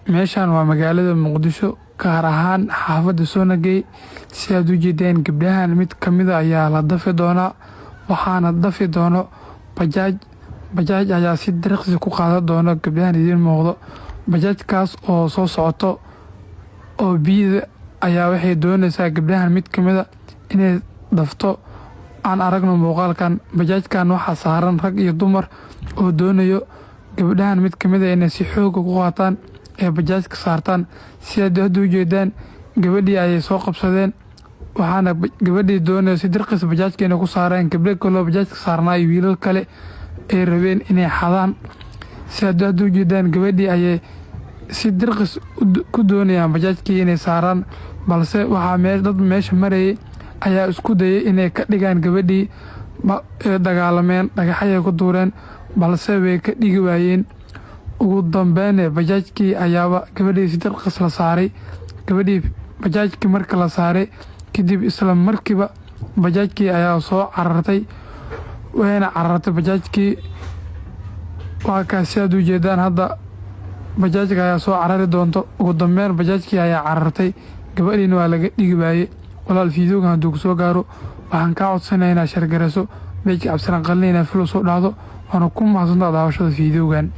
Meeshan waa magaalada Muqdisho, gaar ahaan xaafadda Soonagey. Si aad u jeedeen, gabdhahan mid kamida ayaa la dafi doonaa, waxaana dafi doono bajaaj. Bajaaj ayaa si dirqsi ku qaadan doono gabdhahan idiin muuqdo. Bajaajkaas oo soo socoto oo biyada ayaa waxay doonaysaa gabdhahan mid kamida inay dafto. Aan aragno muuqaalkan. Bajaajkan waxaa saaran rag iyo dumar oo doonayo gabdhahan mid kamida inay si xooga ku qaataan ee bajaajka saartaan. Si aad hadda u jeedaan, gabadhii ayay soo qabsadeen, waxaana gabadhii doonaya si dirqis bajaajka inay ku saareen gabdho kaloo bajaajka saarnaa iyo wiilal kale ay rabeen inay xadaan. Si aad hadda u jeedaan, gabadhii ayay si dirqis ku doonayaan bajaajkii inay saaraan, balse waxaa dad meesha marayay ayaa isku dayay inay ka dhigaan gabadhii. Dagaalameen, dhagaxayay ku tuureen, balse way ka dhigi waayeen. Ugu dambeyn bajaajkii ayaaba gabadhii si dirqis la saaray. Gabadhii bajaajkii marka la saaray kadib, isla markiiba bajaajkii ayaa soo carartay, wayna carartay bajaajkii. Waa kaas, si aad u jeedaan, hadda bajaajka ayaa soo carari doonto. Ugu dambeyn bajaajkii ayaa carartay, gabadhiina waa laga dhigi waayey. Walaal, fiidiyowgan hadduu ku soo gaaro, waxaan kaa codsanaya inaad share garayso page-ka Cabdisalaan Qalin, inaad follow soo dhahdo, waana ku mahadsantaa daawashada fiidiyowgan.